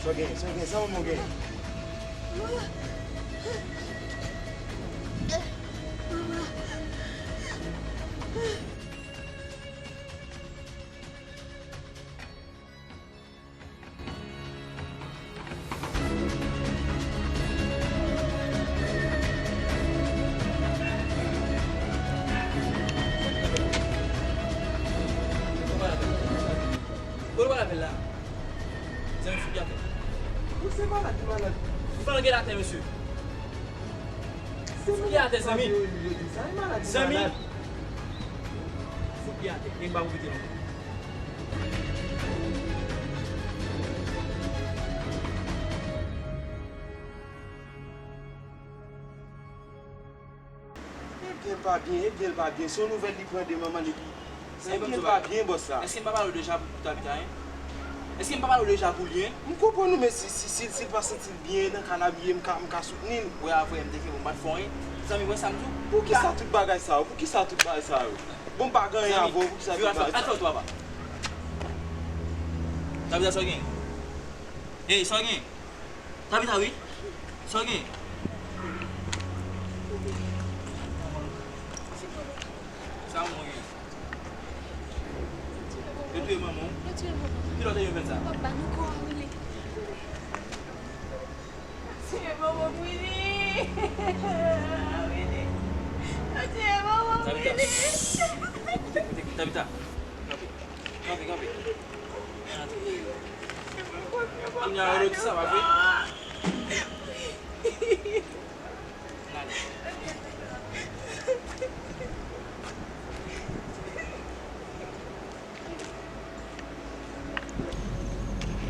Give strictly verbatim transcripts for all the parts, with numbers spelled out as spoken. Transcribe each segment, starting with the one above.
Sa w gen, sa w gen, sa manman w gen? Bon, nou pa lapèl la. Zanmi, fout li atè. Ou se malad, ou malad. Ou fè anyen atè, mesye. Fout li atè, zanmi. Zanmi. Fout li atè. Nèg pa pou kite non. Ebyen l pa byen, ebyen l pa byen. Se yon nouvèl li pran de manman l epi. Ebyen l pa byen, bòs la. Èske m pa pale w deja pou, pou Tabita, en? Èske m pa pale w deja pou li, en? M konprann ou, men si, si, si, si l pa santi l byen nan kay la, byen, m ka, m ka soutni l. Wè, avè m te kenbe w, m pa t fè w anyen. Zanmi, wè sa m di w? Poukisa tout bagay sa yo? Poukisa tout bagay sa yo? Bon, m pa gen anyen avè w, poukisa tout bagay sa yo? Al fè w twa pa. Tabita, sa w gen? Ey, sa w gen? Tabita, wi. Sa w gen? Sa w gen? Yo touye manman w? Yo touye manman m. Kilè w te vin fè sa? Papa, nou kò a rile. Yo touye manman m, Willy. Willy. Yo touye manman m, Willy. Tabita. Tabita. Kanpe, kanpe. Kounye a, Elodie, sa va vre?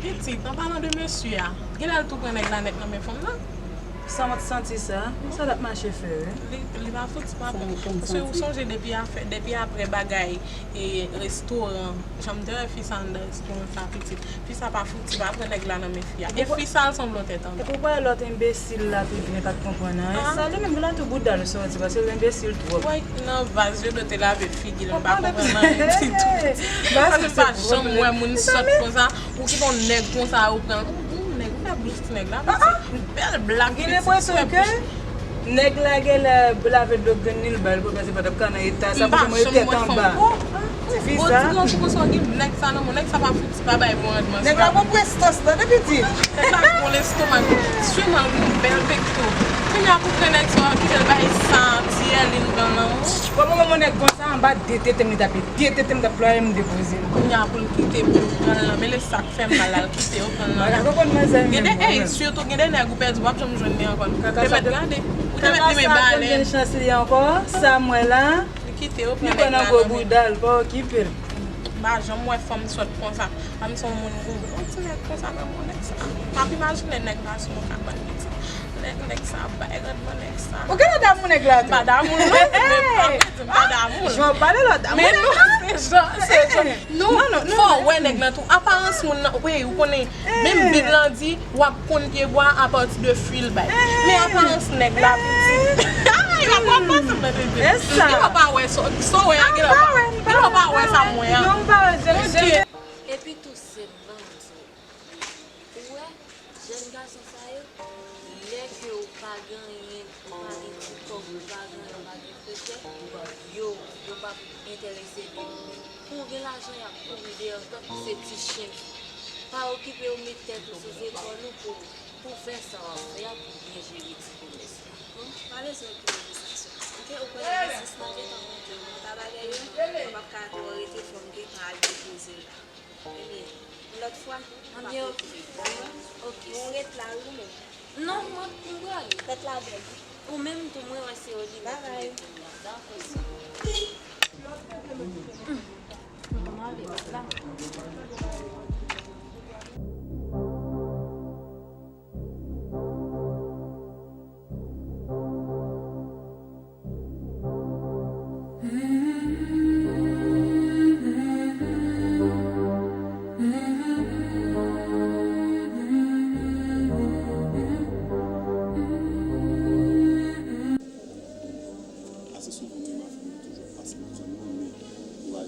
Pitit, an palan de mesye a, genlè l tou pran nèg la nèt nan men fanm nan. Sa mwen t santi sa, sa t ap mache fè, wi. Li, li pa fouti pa bon. Paske ou sonje depi afè, depi apre bagay e restoran, jan m te wè fi sa anndan restoran sa pitit. Fi sa pa fouti pa pran nèg la nan men fi a. E fi sa l sanble yon tèt anba. Epi w pa wè lòt enbesil la tou vini pa t konprann anyen. Sa li menm la tou bouda l sòti paske l enbesil twòp. Wè nan vaz yo dwe te lave figi l, m pa konprann anyen ditou. Paske m pa janm wè moun sòt konsa. Ou kite yon nèg konsa ou pran l. Ou nèg, ou fè bouch ti nèg la, men se yon bèl blag pitit. Gen enpresyon ke nèg la genlè lave dlo grenn li, l ba l pwòp la, se pa t ap ka nan eta sa, pou mwen tèt anba. Ti fi sa. Bon, ti gran kou konsa w gen nèg sa nan men w, nèg sa pa fouti pa bay bon randman. Nèg la gon prestans tande pitit. Nèg la gon lestomak, swiman l gon bèl pekto. Kounye a pou pran nèg sa w kite l bay sa, ti èlin nan nan w. Bon, mwen, mwen, nèg konsa, anba de tete m li t ap ye, de tete m t ap plwaye m depoze l. Kounye a pou l kite pou l pran l nan men l, e sa k fè mal la, l kite yo pran l nan men. Gen de, ey, sitou gen de nèg ou pèdi, w ap janm jwenn li ankò. Ou te mèt gade, ou te mèt renmen balèn. Gen chans li ankò, sa m wè la. Li kite yo pran nèg la nan men. Li pran nan gwo bouda l, pa okipe l. M pa janm wè fanm sòt konsa. Fanm se yon moun gou. Yon ti nèg konsa nan men nèg sa. M ap imajine nèg la sou yon kabann pitit. Nèg, nèg sa ap bay randman nèg sa. Ou genlè damou nèg la tou? M pa damou l non, men pa vle di m pa damou l. Jan w pale la w damou nèg la. Men non, se jan, se jan. Non, fò w wè nèg lan tou. Aparans moun nan, wi, ou konnen, menm Bib lan di, w ap konn pyebwa apati de fwi l bay. Men aparans nèg la pitit. Li pa pa wè sa, sa w wè a, genlè w pa, genlè w pa wè sa m wè a. Epi tou, se m ban w di w. Ou wè, jèn gason sa yo, lè ke ou pa gen anyen, ou pa gen ti kòb, ou pa gen anyen, ou pa gen frechè, yo, yo p ap enterese de ou. Pou w gen lajan, y ap kouri dèyè w tankou se ti chen. Pa okipe yo, met tèt ou sou zepòl ou pou, pou fè sa w ap fè a, pou byen jere ti komès la. Bon, pa bezwen okipe de sa, sè. Ok, ou kwè nan biznis la gentan monte, ou konn ta bagay yo, mwen p ap ka twò rete, fò m gentan al depoze l la. Ebyen, yon lòt fwa, m pa konte. Ebyen, ok. Dakò? Ok. Bon, ret la, wi, ou menm. Non, mwen, m prale. Fèt la bèl, wi. Ou menm tou, mwen wè se Olive ki rete la. Dakò, sè. Hum. Mwen ale la. Ase souvan, menm avè m, toujou ap pase nan zòn nan, men ou pa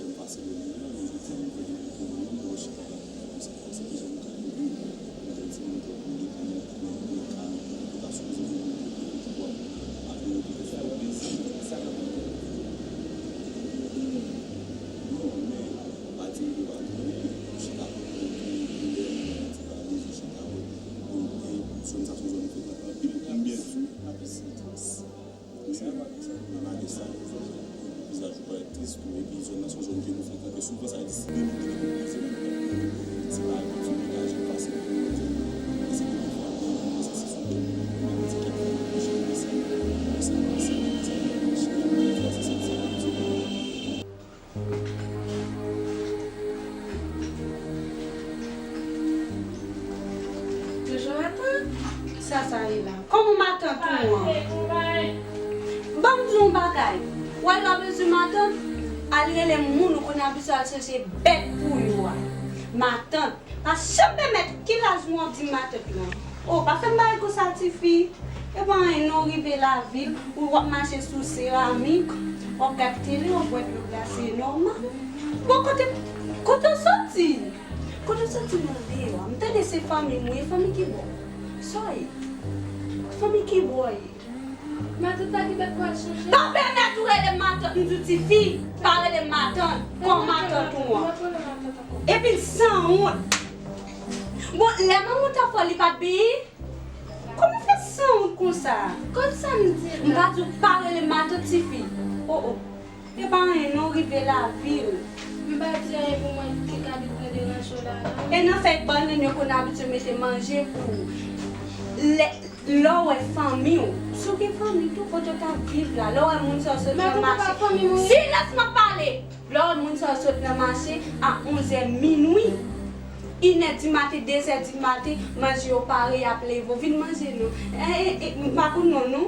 Souvan sa di, si de moun te gen pwoblèm, se menm pèp yo, se pa yon ti bagay ki fasil pou yo di. E se premye fwa m tande yon sesi sou moun. Mwen di kèk fwa m oblije wè sa. Wè sa, wè sa, wè sa, wè sa, wè sa, wè sa, wè sa, wè sa. Toujou matant? Sa sa ye la? Kòman matant ou an? Ban m di w yon bagay. Ou wè lè w bezwen matant, al rele moun ou konn abitye al chèche bèt pou yo a. Matant. Pa janm pèmèt, ki laj mwen w ap di m matant lan? O, pa fè m bagay konsa, tifi. E pa anyen non, rive lavil, ou w ap mache sou seramik, w ap gad tele, w ap bwè dlo glase, e nòmal. Bon, kote, kote w soti? Kote w soti nan deyò a? M tande se fanmi m ou ye, fanmi ki bò? Sa w ye? Fanmi ki bò w ye? Matant pa gen dèt pou al chanje. Pa pèmèt ou rele m matant, m di w tifi, pa rele m matant, kò matant ou an. Epi l sanwont. Bon, lè manman w t ap fè w, li pa t benyen? Kòman w fè sanwont konsa? Kot sa m di la? M pa di w pa rele m matant tifi. O, o. E pa anyen non, rive lavil. M pa di anyen pou mwen ki ka vin pran deranje w la, non. E nan fèy bannann yo konn abitye mete manje pou ou. Lè, lè w wè fanmi w, si w gen fanmi tou, kote w t ap viv la, lè w wè moun sa yo sot nan mache. Silans, m ap pale! Lè w wè moun sa yo sot nan mache a onzè, minwi, inè di maten, dezè di maten, manje yo pare, y ap leve w. Vin manje non. E, e, e, m pa konn non, non.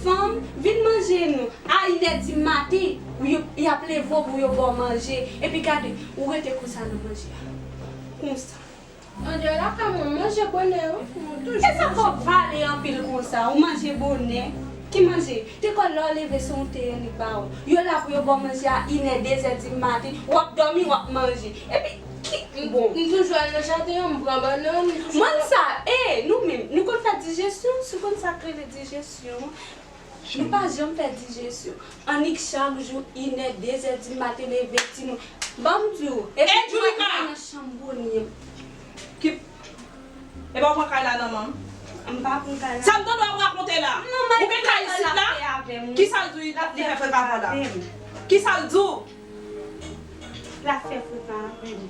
Fanm, vin manje non. A inè di maten, y, y ap leve w pou yo ba w manje. Epi gade, ou rete konsa nan manje a. Konsa. Andeyò lakay mwen, manje bonè, wi. Mwen toujou manje bonè. E sa fè w pale anpil konsa? Ou manje bonè? Ki manje? Te kwè lè w leve se yon te annik ba w. Yo la pou yo ba w manje a inè, dezè di maten, w ap dòmi, w ap manje. Epi, ki, bon. M toujou al nan jaden an, m pran bannann, m toujou. Mwen sa, e, nou menm, nou konn fè dijesyon, si w konn sa k rele dijesyon. Nou pa janm fè dijesyon. Annik chak jou, inè, dezè di maten, leve timoun. Ban m di w, epi mwen nan chanm Bonnie. Ki, e pa w pran kay la nan men m? M pa pran kay la. Sa m tande w ap rakonte la? Ou gen kay isit la? Kisa l di w li fè frè k avè w la? Kisa l di w? L ap fè frè k avè m.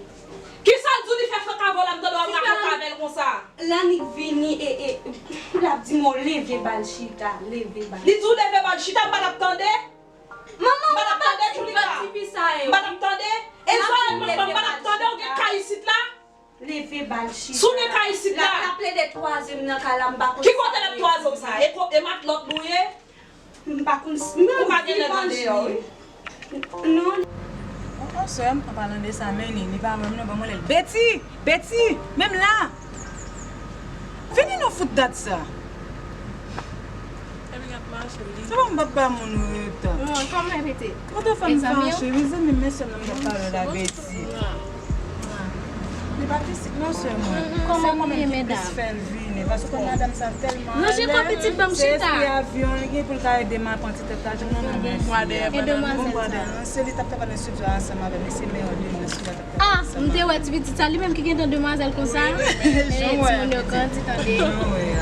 Kisa l di w li fè frè k avè w la, m tande w ap rakonte avè l konsa? L annik vini e, e, l ap di m, o, leve ba l chita, leve ba l. Li di w leve ba l chita, m pa t ap tande? Manman, m pa t ap tande, Julika. M pa t ap tande? E zòrèy manman m pa t ap tande, ou gen kay isit la? Leve ba l chita. Si w gen kay isit la. L ap plede twaze m nan kay la, m pa konn sa. Ki kote l ap twaze w sa? E ko-, e matlòt nou ye? M pa konn s-, m pa vin manje. Ou pa gen nèg andeyò, wi. Non. An sè m, an palan de sa, men li, li pa wè m non, ban m rele l. Betty! Betty! Menm la! Vini non fout dat sa. Epi gad mache li. Se pa m p ap ba moun reta. Non, kòman rete? Kote fanm fache? Mezanmi, men sè m nan m t ap pale la, Betty. Li pa t isit non, sè mwen. Kòman nou ye, medam? Fè l vini, paske madanm sa tèlman alèz. Ranje kò pitit, ban m chita. Se espri avyon li gen pou l ka ede m al pran ti tèt la, jwenn nan men fi a. Bon bwè de ranse li t ap travay nan estidyo a ansanm avè m, e se mè yo li nan estidyo a t ap travay ansanm avè m. Ah, m te wè ti pitit sa, li menm ki gen dan demwazèl konsa. Eh, timoun yo grandi, tande.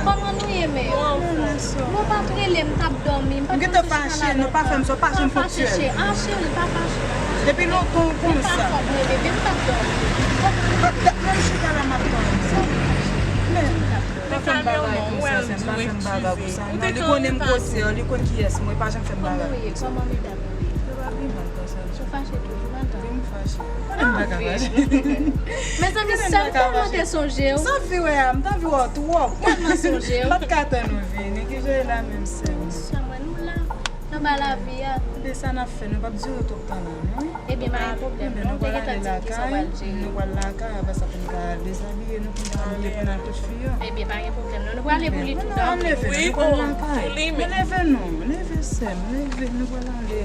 Kòman nou ye, mè? Nou pa t rele m, m t ap dòmi, m pa t konn si chita la lontan. Nou pa fè m sa, w pa janm fonktyèl. Ah, cheri, pa fache. Depi lontan w konsa. Pa fòk mwen leve, m t ap dòmi. Menm chita la m ap tann. Men, pa fè m bagay konsa, sè m, pa fè m bagay konsa. Non, li konnen m koze, li konn kiyès mwen, li pa janm fè m bagay konsa. Kòman medam yo ye? Yo pa pi mal konsa. Ou fache toujou, m ap tann. Wi, m fache. Konnen m pa ka fache. Mezanmi, sè m tèlman te sonje w. Sa fi wè a, m t anvi wè w twòp. Tèlman sonje w. M pa t ka tann ou vini. Ki jan w ye la menm, sè m? Sè mwen, nou la. Anba lavi a. De sa n ap fè, nou p ap dire twòp tan la, non. Ebyen, pa gen pwoblèm, non. Ou te gentan di m kisa w pral jere. Nou pral lakay, apre sa pou n ka dezabiye nou, pou n ka abiye pou n al kot fi yo. Ebyen, pa gen pwoblèm, non. Nou prale pou li tou, non. Ann leve, nou pral lakay. Ann leve, non. Leve, sè m, leve, nou pral ale.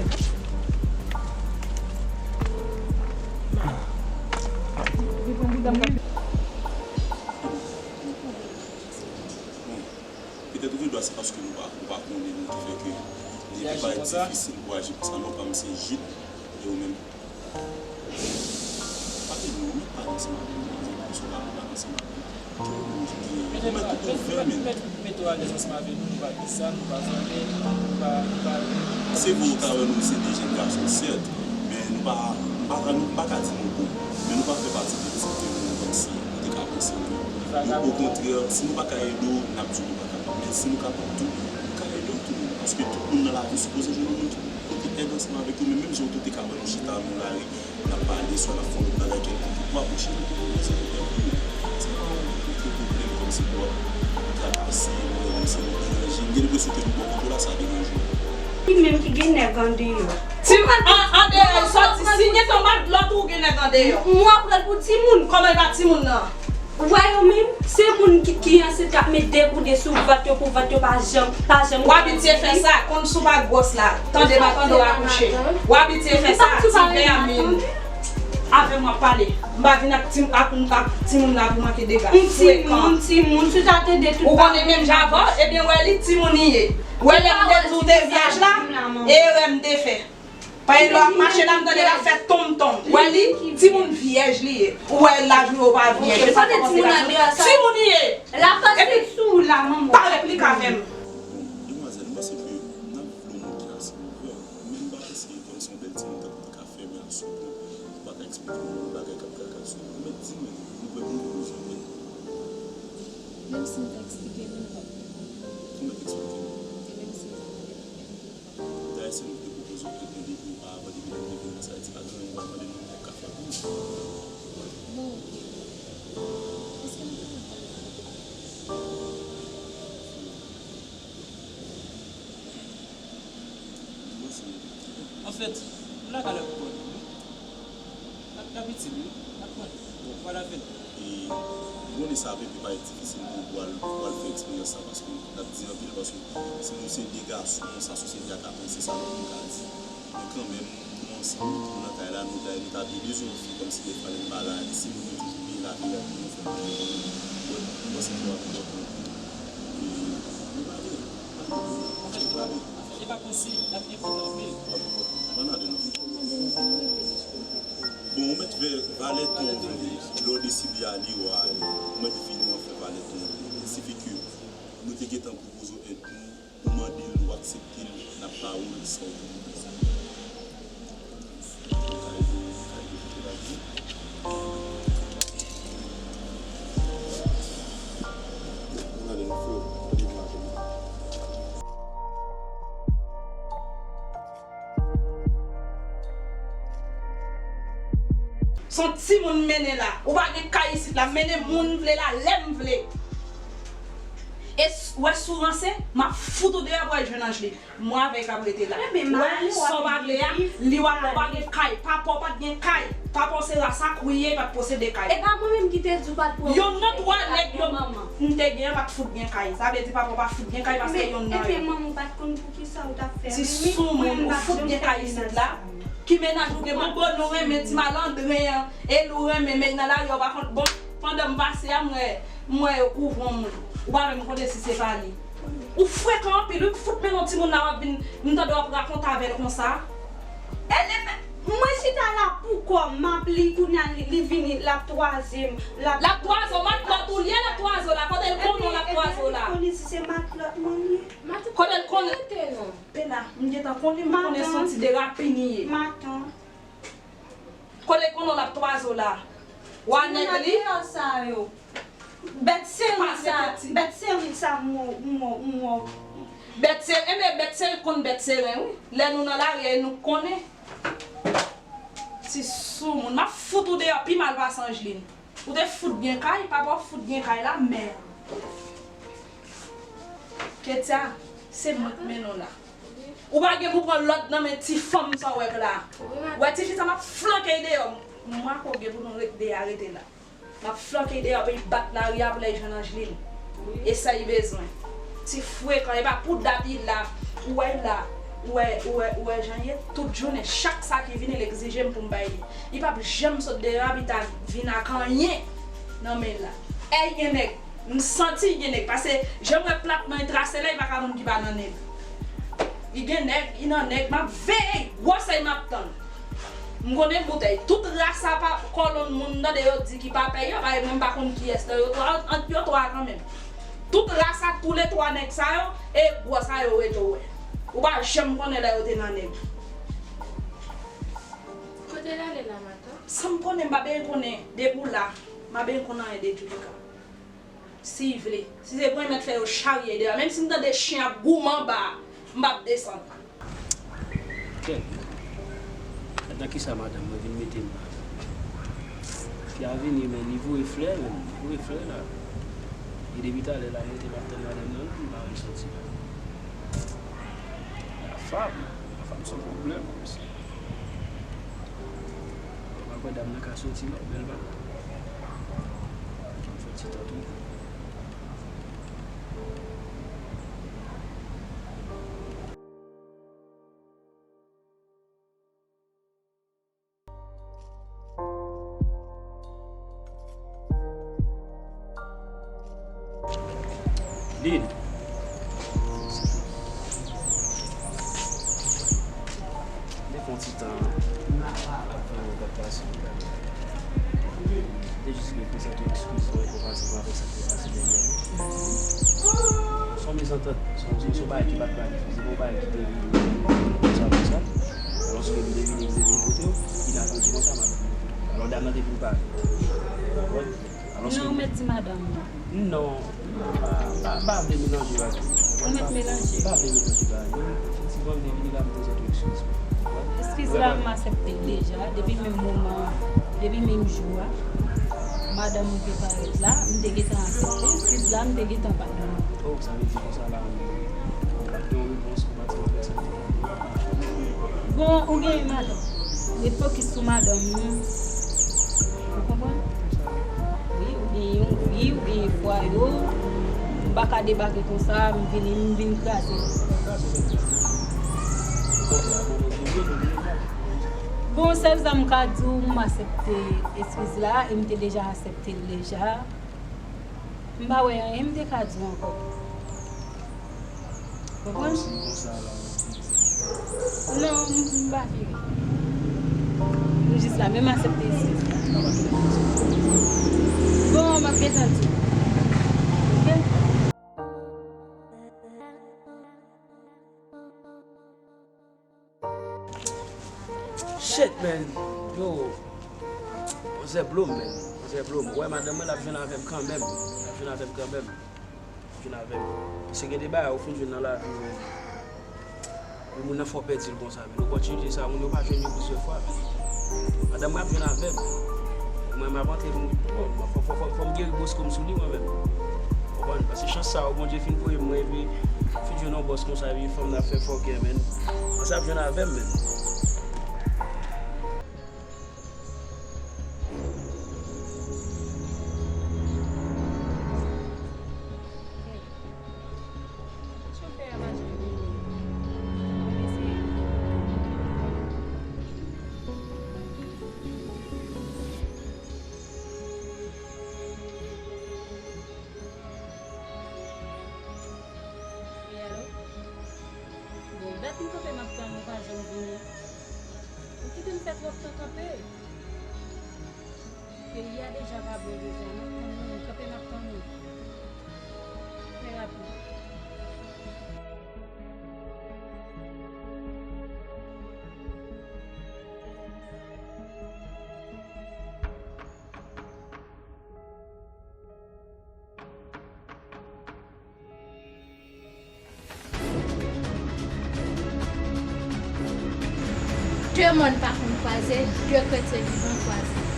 Petèt ou gen dwa se paske nou pa, nou pa konnen nou ki fè ke li te parèt difisil pou aji konsa, non, pa m se Jid, e ou menm? Pale non, ou mèt pale ansanm avè m, manzè, paske w pa pale ansanm avè m. Ki moun ki gen, ou mèt ouvè, men. Mete w alèz ansanm avè nou, nou pa desann, nou pa zonde, nou pa, nou pa. Se vre, ou ka wè nou se de jèn gason, sèt, men nou pa M pa ka, nou pa ka di nou bon, men nou pa fè pati de ti moun kòmsi nou te ka panse nou. Nou, okontrè, si nou pa ka ede w, n ap di w nou pa kapab. Men si nou kapab tou, nou ka ede w tou. Paske tout moun nan lavi sipoze jwenn yon moun ki pote èd ansanm avèk yo. Men menm jan w tou te ka wè nou chita nan lari, n ap pale, swa n ap fè yon lòt bagay kèlkonk, ou apwoche nou pou poze pwoblèm pou nou. Se pa yon gwo pwoblèm kòmsi pou w ap trakase, kòmsi w ap deranje. M gen enpresyon ke nou bò kote w la, sa deranje w. Li menm ki gen nèg andeyò. Ti an, andeyò, sòti, si gen yon matlòt ou gen nèg andeyò. M, m pran l pou timoun. Kòman l pa timoun nan? Ou wè yo menm, se moun ki, ki ansent k ap met de goude sou vant yo pou vant yo pa janm, pa janm. W abitye fè sa, konn si w pa gwòs la. Tande m ap tande w akouche. W abitye fè sa, ti Bèyamin. Avè m w ap pale. M pa vin ak ti, ak, ak timoun la pou manke dega. Frekan. Timoun, timoun, si w ta tande tout. Ou konnen menm jan avè w, ebyen wè li timoun li ye. Wè lè m te di w te vyèj la, erè m te fè. Paske lè w ap mache la, m tande l ap fè tonm tonm. Wè li, timoun vyèj li ye. Ou wè laj ou yo pa vyèj. Timoun li ye. L ap pase sou ou la, manman. Pa replike avè m. Demwazèl, m panse ke n ap vle yon moun ki ase ouvè, men m pa panse kòmsi yon bèl timoun tankou li ka fèmen l sou ou, ou pa ka eksplike yon moun bagay k ap trakase w. Men di m, nou prè pou nou pwopoze yon èd? Menm si m ta eksplike nou, nou p ap konprann. Kòman eksplike nou? E menm si m ta mande nou èd, nou p ap konprann. Dayè, si nou te pwopoze w èd nan depi opa avan, depi lè nou te vin nan Ayiti, pa gen anyen nou pa mande nou, nou t ap ka fè pou nou. Bon, oke. Èske nou te konn pale de kote nou? Anfèt, m la ka lè pou kò nou, wi. N ap, n ap itil, wi. N ap mande. Bon, pa la fèt. E, m konnen sa vre, li pa difisil pou, pou al, pou al fè eksperyans sa, paske n ap di anpil, paske si nou se de gason, sa sosyete a ka panse, sa lòt moun ka di. Men kanmenm, nou ansanm, nou nan kay la, nou ta, nou ta byen bezwen yon fi kòmsi lè fwa lè n pa la, si moun yo toujou peye lavi a pou nou fè manje pou nou. Bon, m panse ke w ap enpòtan pou nou. E, nou prale, nou prale. Anfèt, e pa panse, l ap enpòtan anpil. W ap enpòtan. Ann ale non. Bon, ou mèt fè valè ton w vle, lè w deside ale, w a ale. Ou mèt vini, w ap fè valè ton w vle. Sifi ke nou te gentan pwopoze w èd nou, ou mande l, ou aksepte l, n ap ba ou l san w te di nou sa. Kay de, kay de kote la di. Ann ale non frè, ann ale non avè m. Se yon timoun m mennen la. Ou pa gen kay isit la. M mennen moun m vle la, lè m vle. E s-, wè si w ranse, m ap fout ou deyò pou w al jwenn Angeline. Mwen avè l k ap rete la. Wè, sa w pa vle a, li w ap, ou pa gen kay. Papa w pa t gen kay. Papa w se rasa kwiye, pa t posede kay. E pa mwen menm ki te di w pa t pran. Youn nan twa nèg yo m te gen an pa t fout gen kay. Sa vle di papa w pa fout gen kay paske youn nan yo. Epi manman w pa t konn poukisa w t ap fè. Ti soumoun, ou fout gen kay isit la. Ki mennaj ou gen? Bon, bon, nou renmen ti malandren an. E nou renmen, men nan lari a w pa konn. Bon, pandan m pase a, m wè, m wè yo kouvri yon moun. Ou pa menm konnen si se pa li. Ou frekan anpil, wi, fout men yon timoun la w ap vin, m tande w ap rakonte avè l konsa. E li menm, mwen chita la pou kò m, m ap li, kounye a li, li vini, l ap twaze m, l ap. L ap twaze w, matlòt ou l ye, l ap twaze w la, kote l konnen w l ap twaze w la? Konnen si se matlòt mwen li ye. Kote l konnen? Pena, m gentan konnen, m konnen se yon ti derapin li ye. Matant. Kote l konnen w l ap twaze w la? Wa nèg li? Timoun nan deyò sa yo. Bèt seri sa, bèt seri sa m wè, m wè, m wè. Bèt seri, enben bèt seri konn bèt seren wi. Lè nou nan lari a, e nou k konnen. Ti soumoun, m ap fout ou deyò pi mal pase Angeline. Ou te fout gen kay, papa w fout gen kay la, men. Ketia, se mwen k mennen w la. Ou pa gen pou pran lòd nan men ti fanm sa w wè k la. Wè tifi sa m ap flanke l deyò. Mwen ak ou gen pou nou ret, de a rete la. M ap flanke l deyò pou l bat lari a pou l al jwenn Angeline. E sa l bezwen. Ti frekan, e pa pou dat li la. Ou wè l la. Ou wè, ou wè, ou wè jan l ye. Tout jounen, chak sa ki vini, l egzije m pou m bay li. Li p ap janm sot deyò a pou l ta vin ak anyen nan men l la. Èy gen nèg. M santi l gen nèg, paske jan m wè plat men l trase la, li pa ka konn ki pa nan nèg. Li gen nèg, li nan nèg, m ap veye, gwosè m ap tann. M konnen boutèy. Tout ras a pa kòlonn moun nan de yo di ki pa pè yo, paske mwen m pa konn kiyès nan yo twa, ant yo twa kanmenm. Tout ras a toulètwa nèg sa yo, e gwo sa yo rete w wè. Ou pa janm konnen lè yo te nan nèg. Lè l ale la, matant. San m konnen, m pa bezwen konnen. Depi w la, m pa bezwen konn anyen de Djoulika. Si l vle. Si se pou l mèt fè yo charye deyò. Menm si m tande chen ap goumen anba a, m p ap desann. Kèt. Adan kisa madanm mwen vin mete m la? Fi a vini, men li voye flè, men li voye flè la. E depi talè la, mwen te m ap tann madanm nan, li pa vin soti la. Lafam, lafam se yon pwoblèm, mesye. Mwen pa kwè dam nan ka soti non, bèl pa. Ki m fè ti tan tou. Lil. Te fè yon ti tan avan yon gad pase. Te jis vle prezante yon eskiz mwen pou pase pou avèk sa ki te pase dènyèman. Se yon mezantant, se yon, se yon bagay ki pa t planifiye, se yon bagay ki te vini konsa, konsa. Alòske m te vini, m te vin kote w, inatandi konsa, madanm. Alò, dam nan te vin pale. Ou konprann? Alòske... Non, ou mèt di madanm ou. Non, m pa, pa, pa vle melanje bagay. Ou mèt melanje. M pa vle melanje bagay. Non, efektivman, m te vini la, m prezante yon eskiz mwen. Eskiz la, m aksepte l deja. Depi menm moman, depi menm jou a, madanm ou te parèt la, m te gentan aksepte. Eskiz la, m te gentan bat nou. Oh, sa vle di konsa la, ou pa t gen yon repons, ou pa t gen yon pèsòn ki te... Bon, ou genyen madanm. Ret fokis sou madanm ou. Ou konprann? Wi, ou gen yon vi, ou gen fwaye w. M pa ka debake konsa, m vini, m vin kraze. Bon, sèl sa m ka di w, m aksepte eskiz la, e m te deja aksepte l deja. M pa wè anyen m te ka di w ankò. Konprann? Non, m, m pa vire. M jis la, men m aksepte eskiz la. Bon, m ap gentan di w. Oke? Shit, man. Yo. Manzè blow m, man. Manzè blow m. Ou wè madanm mwen, l ap jwenn avè m kanmenm. L ap jwenn avè m kanmenm. L ap jwenn avè m. Paske gen de bagay ou fin jwenn nan lavi w, man. Pou moun nan fè w pèdi l konsa, man. Opòtinite sa, moun yo pa jwenn yo plizyè fwa, man. Madanm mwen ap jwenn avè m. Mwen, m ap antre, m, bon, fò, fò, fò, fò m geri bòs kò m sou li, mwen menm. Konprann? Paske chans sa yo, Bondye fin voye m, mwen, epi fin jwenn yon bòs konsa, epi fanm nan ap fè fòkè, man. Manzè ap jwenn avè m, man. Chofè a pa janm vini. Mwen eseye. Wi, alo? Bon, dat m kanpe m ap tann ou pa janm vini. Ou kite m fè twòp tan kanpe. Peyi a deja pa bon deja, m ap tann ou, m kanpe m ap tann ou. Trè rapid. De mòn pa konn kwaze, de kretyen vivan kwaze.